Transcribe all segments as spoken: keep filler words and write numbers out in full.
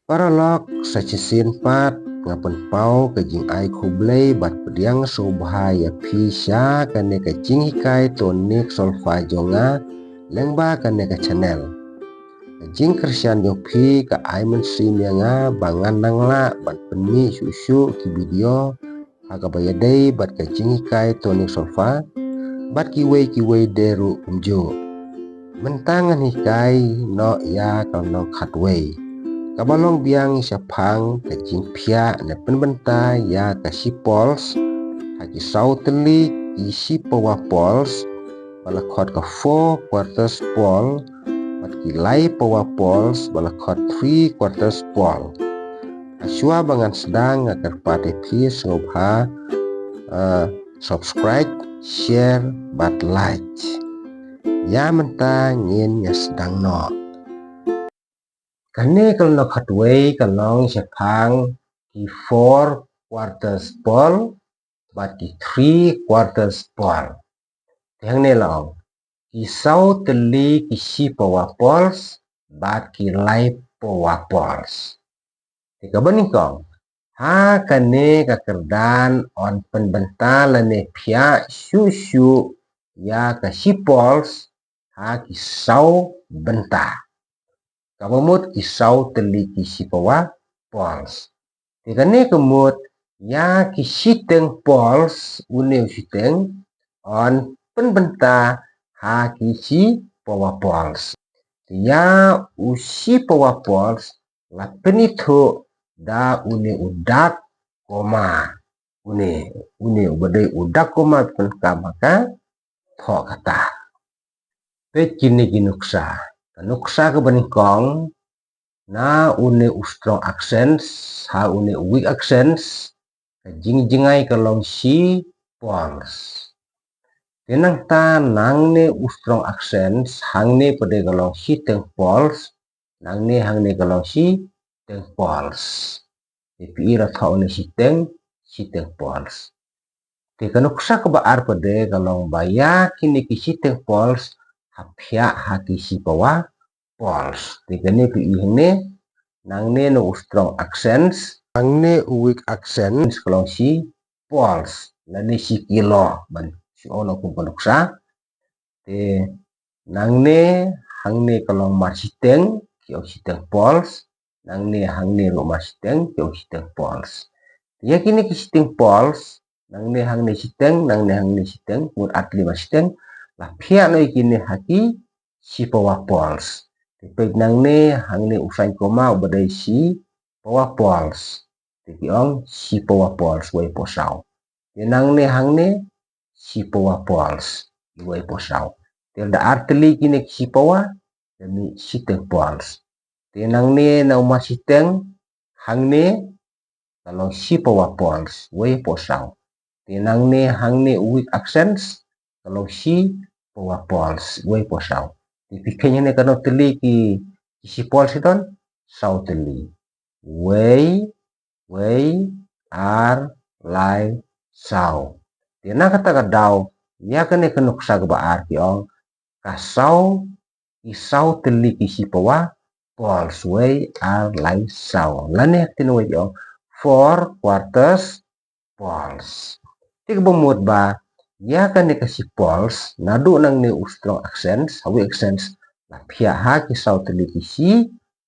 Paralok, sa shisien pat nga pynpaw ka jingai khublei bad pdiang sngewbha ïa phi sha kane ka jinghikai tonic solfa jong nga lyngba kane ka channel. Ka jingkyrshan jong phi ka ai mynsiem ïa nga ba ngan nang lah ban pynmih shuh shuh ki video ha kaba ïadei bad ka jinghikai tonic solfa bad kiwei kiwei de ruh kumjuh. Mynta ngan hikai noh ïa ka lynnong khatwei, kaba long biang shaphang ka jingphiah ne pynbynta ïa ka shi pulse ha ki saw tylli ki shi pawa pulse ba la khot ka four quarters pulse bad ki lai pawa pulse ba la khot three quarters pulse. Hashwa ba ngan sdang, nga kyrpad ïa phi sngewbha, eh, subscribe, share bad like. Ïa mynta ngin ïa sdang noh. Kane ka lynnong khatwei ka long shaphang ki four quarters pulse bad ki three quarters pulse. Te hangne la ong, ki saw tylli ki shi pawa pulse bad ki lai pawa pulse. Te kaba nyngkong, ha kane ka kyrdan yn pynbynta lane phiah shuh shuh ïa ka shi pulse ha ki saw bynta. Kaba mut ki saw tylli ki shi pawa pulse. Te kane ka mut ïa ki shiteng pulse, une u shiteng yn pynbynta ha ki shi pawa pulse. Te ïa u shi pawa pulse la pynithuh da une u dak comma. Une, une uba dei u dak comma pyndonkam ha ka thoh kata. Peit kine ki nuksa. Ka nuksa kaba nyngkong, na une u strong accents ha une u weak accents, ka jingjngai ka long shi pulse. Te nangta nangne u strong accents hangne pat de ka long shiteng pulse, nangne hangne ka long shiteng pulse. Te phi i la thoh une shiteng, shiteng pulse. Te ka nuksa kaba ar pat de ka long ba ïa kine ki shiteng pulse ha phiah ha ki shi pawa pulse. Te kane phi i hangne, nangne na u strong accents, hangne u weak accents ka long shi pulse lane shi kilo ban shu ong na kum ka nuksa. Te nangne hangne ka long mar shiteng, ki ong shiteng pulse, nangne hangne ruh mar shiteng, ki ong shiteng pulse. Te ïa kine ki shiteng pulse, nangne hangne shiteng, nangne hangne shiteng, mut ar tylli mar shiteng, la phiah noh ïa kine ha ki shi pawa pulse. Te peit nangne hangne u sign comma uba dei shi pawa pulse. Te ki ong shi pawa pulse wei paw saw. Te nangne hangne shi pawa pulse wei paw saw. Te da ar tylli kine ki shi pawa, te mih shiteng pulse. Te nangne na u mar shiteng hangne ka long shi pawa pulse wei paw saw. Te nangne hangne u weak accents ka long shi pawa pulse wei paw saw. Te phi kheiñ hangne katno tylli ki, ki shi pulse ki don, saw tylli. Wei, wei, ar, lai, saw. Te na kata ka daw ïa kane ka nuksa kaba ar ki ong ka saw, ki saw tylli ki shi pawa pulse wei, ar, lai, saw. Lane ha ktien wei ki ong four quarters pulse. Te kaba mut ba ïa kane ka shi pulse, naduh nangne u strong accents ha weak accents, la phiah ha ki saw tylli ki shi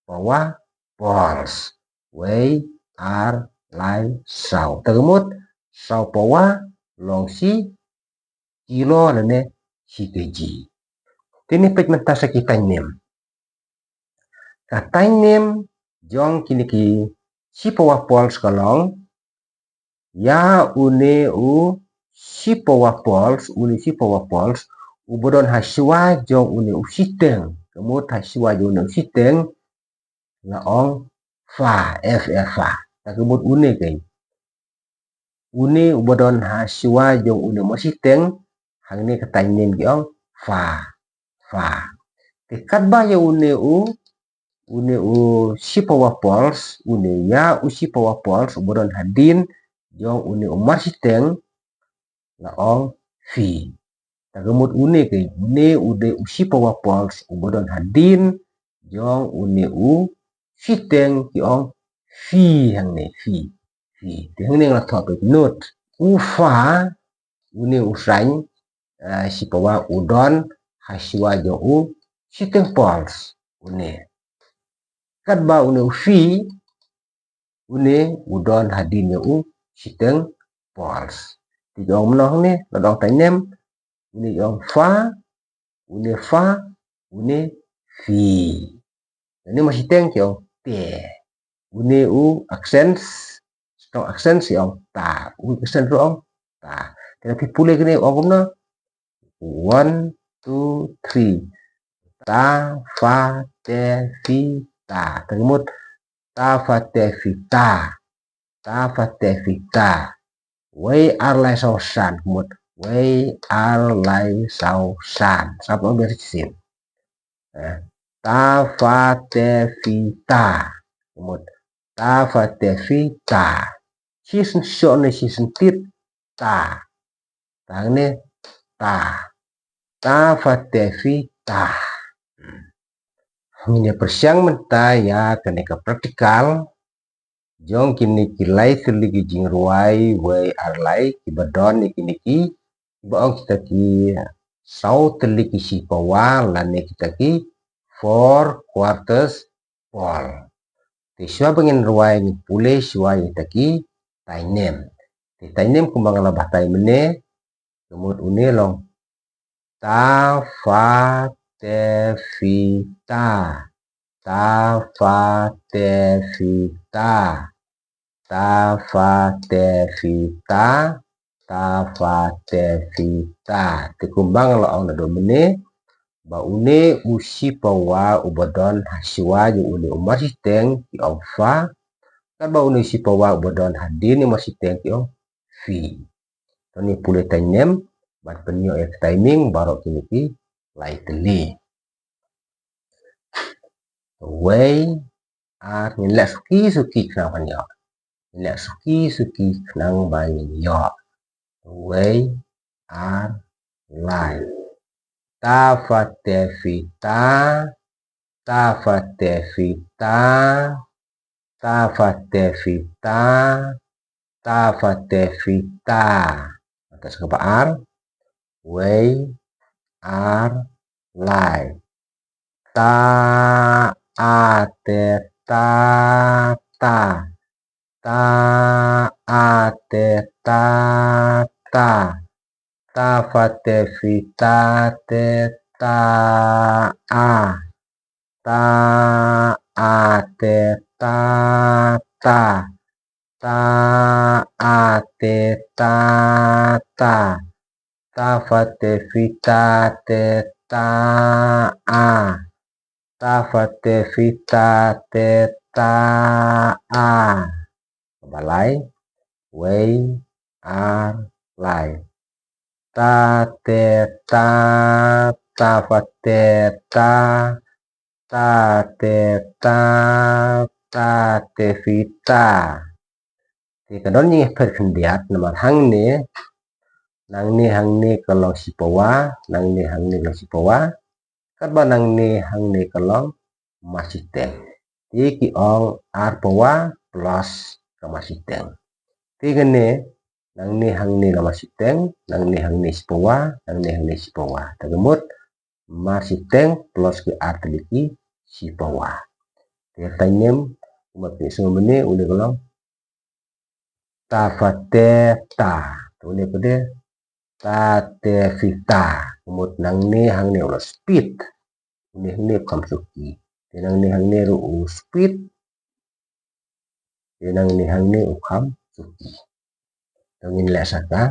pawa pulse. Wei, ar, lai, saw. Te ka mut saw pawa long shi kilo lane shi kg. Te ngin peit mynta sha ki taiñ niam. Ka taiñ niam jong kine ki shi pawa pulse ka long, ïa une u shi pawa pulse, une shi pawa pulse uba don hashwa jong une u shiteng. Ka mut hashwa jong une u shiteng la ong fa, F A, fa. Te ka mut une keiñ, une uba don hashwa jong une u mar shiteng, hangne ka taiñ niam ki ong fa, fa. Te katba ïa une u, une u shi pawa pulse, une ïa u shi pawa pulse uba don hadien jong une u mar shiteng la ong fi. Ta ka mut une ka, une u dei u shipawa pulse uba don hadien jong une u shiteng ki ong phi hangne, phi, phi. Te hangne nga la thoh peit note. U fa, une u sraiñ, eh, shipawa u don hashuwa jong u shiteng pulse une. Katba une u phi, une u don hadien jong u shiteng pulse. Te ki ong kumno hangne, la dang taiñ nem, une ki ong fa, une fa, une phi. Une mar shiteng ki ong te. Une u accents, strong accents ki ong ta. U accent ruh ong ta. Te phi pule kine ong kumno? One, two, three. Ta, fa, te, phi, ta. Ta ka mut ta, fa, te, phi, ta. Ta, fa, te, phi, ta. Wei, ar, lai, saw, san. Ka mut wei, ar, lai, saw, san. Sa pynbiar shisien. Eh, ta, fa, te, phi, ta. Ka mut ta, fa, te, phi, ta. Shisien shoh ne shisien tied, ta. Ta hangne, ta. Ta, fa, te, phi, ta. Hmm. Ngin ïa pyrshang mynta ïa kane ka practical jong kine ki lai tylli ki jingrwai wei ar lai kiba don ïa kine ki, kiba ong kita ki saw tylli ki shipawa lane kita ki four quarters pulse. Te shuwa ba ngin rwai, ngin pule shuwa ïa kita ki taiñ nem. Te taiñ nem kumba nga la batai mynne, ka mut une long ta, fa, te, phi, ta. Ta, fa, te, phi, ta. Ta, fa, te, phi, ta. Ta, fa, te, phi, ta. Te kumba nga la ong naduh mynne, ba une u shipawa uba don hashuwa jong une u mar shiteng ki ong fa. Katba une u shipawa uba don hadien u mar shiteng ki ong phi. To ngin pule taiñ nem bad pynïoh ïa ka timing baroh kine ki lai tylli. Wei, ar, ngin leh suki suki khnang ban ïoh. Ngin leh suki suki khnang ban ïoh. Wei, ar, lai. Ta, fa, te, phi, ta. Ta, fa, te, phi, ta. Ta, fa, te, phi, ta. Ta, fa, te, phi, ta. Mynta sa kaba ar. Wei, ar, lai. Ta, a, te, ta, ta. Ta, a, te, ta, ta. Ta, fa, te, phi, ta, te, ta, a. Ta, a, te, ta, ta. Ta, a, te, ta, ta. Ta, fa, te, phi, ta, te, ta, a. Ta, fa, te, phi, ta, te, ta, a. Kaba lai. Wei, ar, lai. Ta, te, ta, ta, fa, te, ta. Ta, te, ta, ta, te, phi, ta. Te ka don jingïapher khyndiat namar hangne, nangne hangne ka long shipawa, nangne hangne ka long shipawa. Katba nangne hangne ka long mar shiteng. Te ki ong ar pawa plus ka mar shiteng. Te kane, nangne hangne long mar shiteng, nangne hangne shipawa, nangne hangne shipawa. Ta ka mut mar shiteng plus ki ar tylli ki shipawa. Te taiñ nem, kumba phi sngew mynne, une ka long ta, fa, te, ta. Te une pat de ta, te, phi, ta. Ka mut nangne hangne u la speed. Une hangne u kham suki. Te nangne hangne ruh u speed. Te nangne hangne u kham suki. Te ngin leh sa ka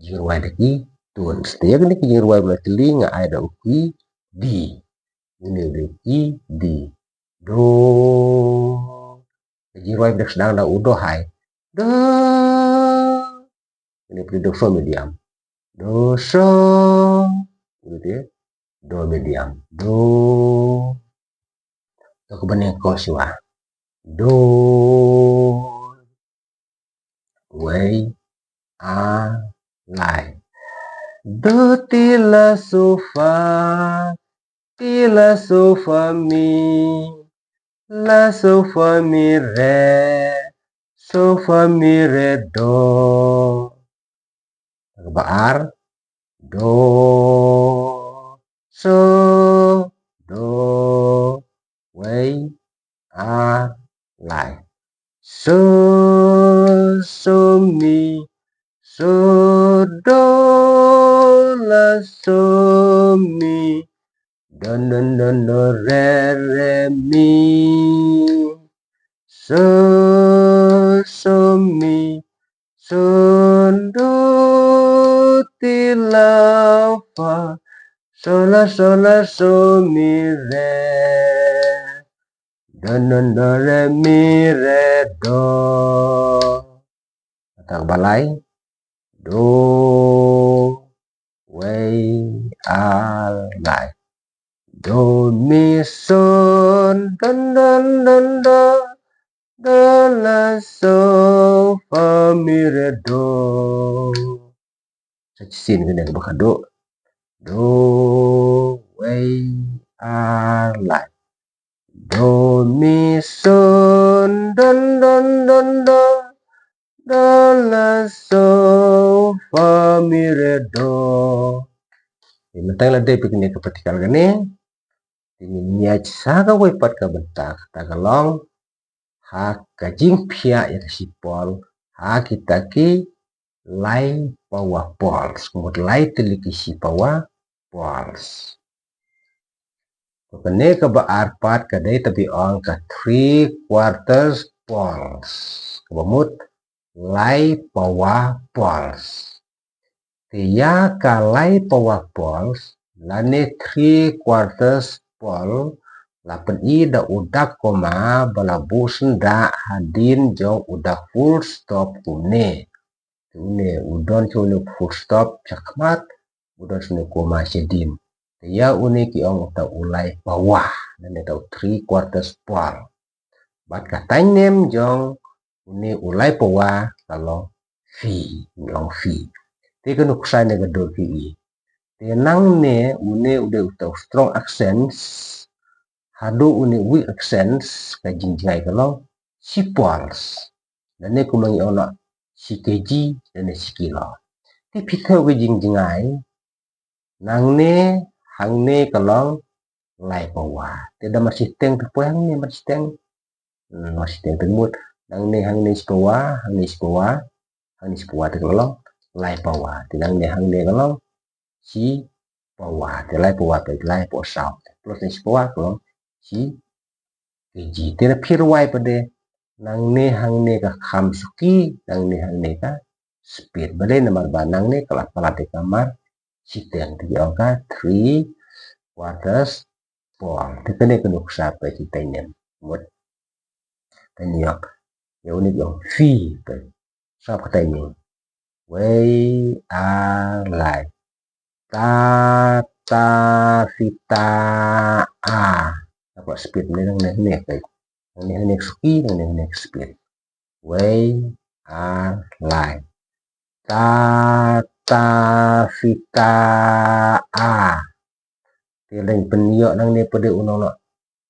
jingrwai da ki tones. Te ïa kine ki jingrwai ba la tylli nga ai da u key D. Une u dei u key D. Do. Ka jingrwai ba dang sdang da u do high. Do. Une u dei do so medium. Do so. Une u dei do medium. Do. To kaba nyngkong shuwa. Do. Wei, ar, lai. Do ti la so fa, ti la so fa mi, la so fa mi re, so fa mi re do. Kaba ar, do, so, do, wei, ar, lai. So, so mi, so, do, la, so, mi, don, don, don, do, re, re, mi. So, so, mi, so, do, ti, la, fa. So, la, so, la, so, mi, re. Don, don, do, re, mi, re, do. Kata kaba lai. Do, wei, ar, lai. Do, mi, son, don, don, don, do. Do, la, so, fa, mi, re, do. Sa shisien kane kaba khatduh. Do, wei, ar, lai. Do, mi, son, don, don, don, do. Do, la, so, fa, mi, re, do. Te mynta la dei phi kane ka practical kane. Te ngin ïaid sa kawei pat ka bynta, kata ka long ha ka jingphiah ïa ka shipor ha kita ki lai pawa pulse. Ka mut lai tylli ki shipawa pulse. To kane kaba ar pat ka dei taba ong ka three quarters pulse. Kaba mut lai pawa pulse. Te ïa ka lai pawa pulse lane three quarters pulse la pyni da u dak koma ba la buh syndah hadien jong u dak full stop kumne. Te une u don sha une u full stop shakhmat, u don sha une u koma shadien. Te ïa une ki ong uta u lai pawa lane uta u three quarters pulse. Bad ka taiñ nem jong une u lai pawa ka long phi, long phi. Te ka nuksa ne ka dur phi i. Te nangne une u dei uta u strong accents, haduh une u weak accents, ka jingjngai ka long shi pulse. Lane kumba ngi ong noh shi kg lane shi kilo. Te phi thew ka jingjngai, nangne hangne ka long lai pawa. Te da mar shiteng te poi hangne mar shiteng. Hmm, mar shiteng te mut. Nangne hangne shi pawa, hangne shi pawa, hangne shi pawa te ka long lai pawa. Te nangne hangne ka long shi pawa. Te lai pawa te lai pawa saw. Plus ne shi pawa ka long shi kg. Te na phi rwai pat de. Nangne hangne ka kham suki, nangne hangne ka speed. Balei? Namar ba nangne ka la palat ïa ka mar shiteng, te ki ong ka three quarters pulse. Te kane ka nuksa pat ki taiñ nem. Mut. Taiñ ïoh. Ïa une ki ong phi pat. Sap ka taiñ nem. Wei, ar, lai. Ta, ta, phi, ta, a. Namar speed ne nangne hangne pat. Nangne hangne suki, nangne hangne speed. Wei, ar, lai. Ta, ta, phi, ta, a. Te lada pynïoh nangne pat de u ong noh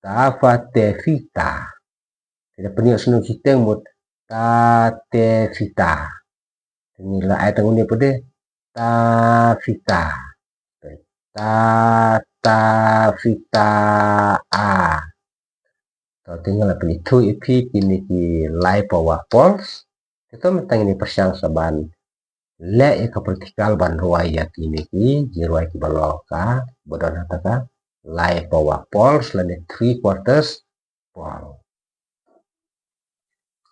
ta, fa, te, phi, ta. Te lada pynïoh sngewsih te mut ta, te, phi, ta. Te ngi la ai tang une pat de ta, phi, ta. Ta, ta, phi, ta, a. To te nga la pynithuh ïa phi kine ki lai pawa pulse. Te to mynta ngin ïa pyrshang sa ban leh ïa ka practical ban rwai ïa kine ki jingrwai kiba long ka, ba don ha kata ka lai pawa pulse lane three quarters pulse.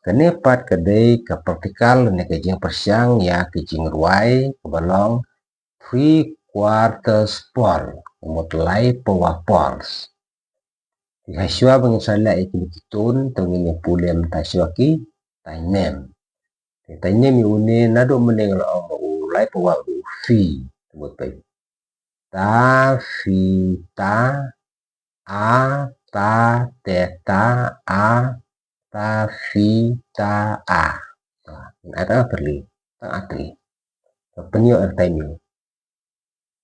Kane pat ka dei ka practical lane ka jingpyrshang ïa ki jingrwai kiba long three quarters pulse, ka mut lai pawa pulse. Te ha shuwa ba ngin sa leh ïa kine ki tun, to ngin ïa pule mynta shuwa ki taiñ nem. Te taiñ nem ïa une naduh mynne nga la ong ba u lai pawa u dei u phi. Te mut peit. Ta, phi, ta, a, ta, te, ta, a, ta, phi, ta, a. To, ngin ai tang artylli, tang artylli. To pynïoh ïa ka taiñ nem.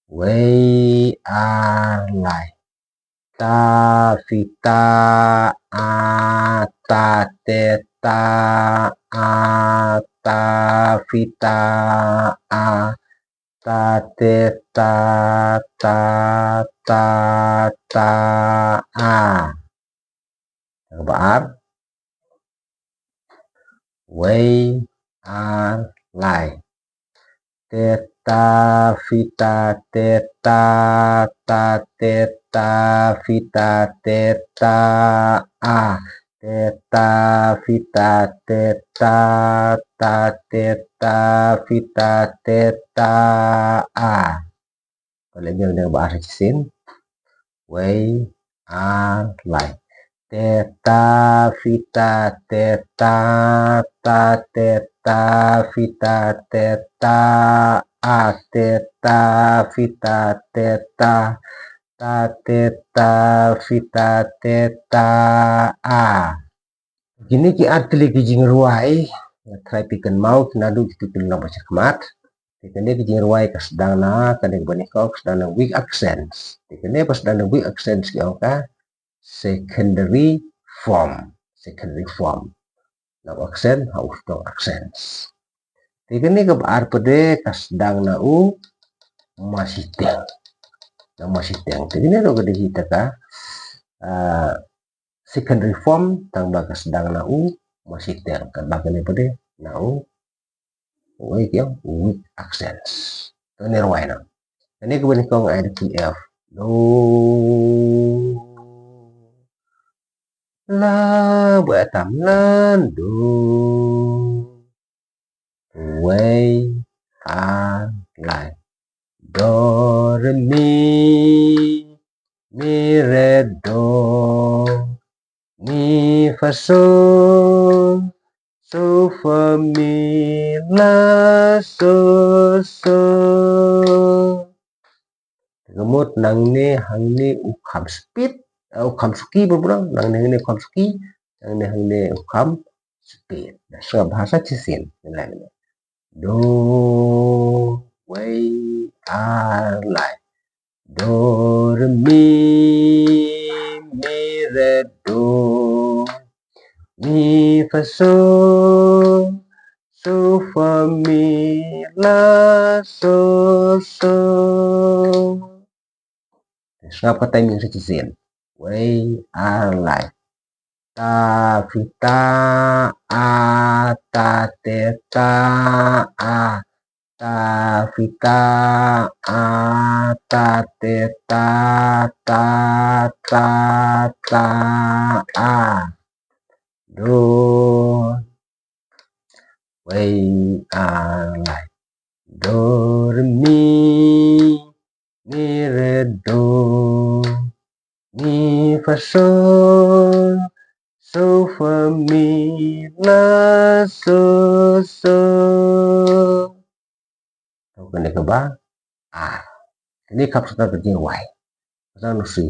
Wei ar lai. Ta fi ta, a ta te ta, a ta fi ta, a ta te ta, ta ta ta, a. Tang ba ar. Wei ar lai. Te ta fi ta te ta, ta te ta fi ta te ta, a. Te ta fi ta te ta, ta te ta fi ta te ta, a. Pale biang dang ba ar shisien. Wei ar lai. Te ta fi ta te ta, ta te ta fi ta te ta, a te ta fi ta te ta, ta te ta fi ta te ta, a. Kine ki ar tylli ki jingrwai nga try phi kynmaw ki naduh kito ki lynnong ba shakhmat. Te kane ki jingrwai ka sdang na, kane kaba nyngkong ka sdang na weak accents. Te kane ba sdang na weak accents ki ong ka secondary form. Secondary form. Na u accent ha u strong accents. Te kane kaba ar pat de ka sdang na u mashiteng. Na mashiteng. Te kane ruh ka dei hi ta ka, ah, secondary form, tang ba ka sdang na u mashiteng. Katba kane pat de na u, wei ki ong, weak accents. Te ne rwai na. Kane kaba nyngkong ai da ki F. Do. La, ba tam lan do. Wei ar lai. Do re mi, mi re do, mi fa so, so fa mi la so so. Te ka mut nangne hangne u kham speed, eh, u kham suki ba bro, nangne hangne u kham suki, nangne hangne u kham speed. Da sngap bha sa shisien, nangne. Do, wei, ar, lai. Do, re, mi, mi, re, do. Mi fa so, so fa mi la so so. Sngap ka timing sa shisien. Wei ar lai. Ta fi ta, a ta te ta, a ta fi ta, a ta te ta, ta ta ta, a. Do. Wei ar lai. Do re mi, mi re do, mi fa so, so fa mi la so so. To kane kaba ar. Kane kham sngewtynnat ka jingwai. Ka sdang na u C.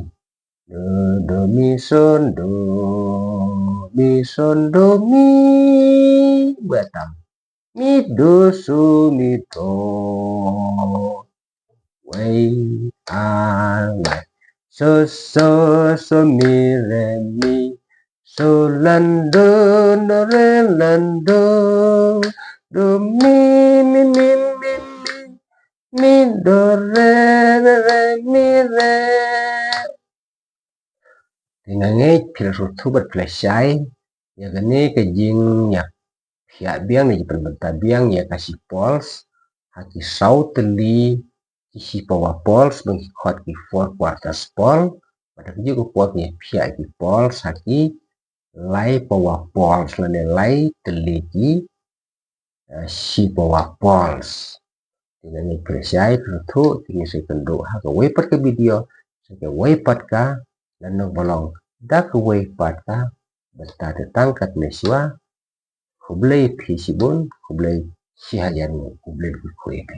Do, do, mi, son, do, mi, son, do, mi. Ba tam. Mi, do, so, mi, do. Wei ar lai. So, so, so, mi, re, mi. So, lan, do, do, re, lan, do. Do, mi, mi, mi, mi, mi. Mi, do, re, re, re, mi, re. Te nga ngeit phi la sngewthuh bad phi la shai ïa kane ka jingïaphiah biang, ïa ka jingpynbynta biang ïa ka shi pulse ha ki saw tylli ki shi pawa pulse, ba ngi khot ki four quarters pulse. Bad ha kajuh ka por ngi ïaphiah ki pulse ha ki lai pawa pulse lane lai tylli ki, eh, shi pawa pulse. Te nga ngeit phi la shai, phi la sngewthuh, te ngin sa ïakynduh ha kawei pat ka video, sa kawei pat ka lynnong ba long da kawei pat ka bynta. Te tang katne shuwa. Khublei phi shibun, khublei shihajar nguh, khublei khublei phi.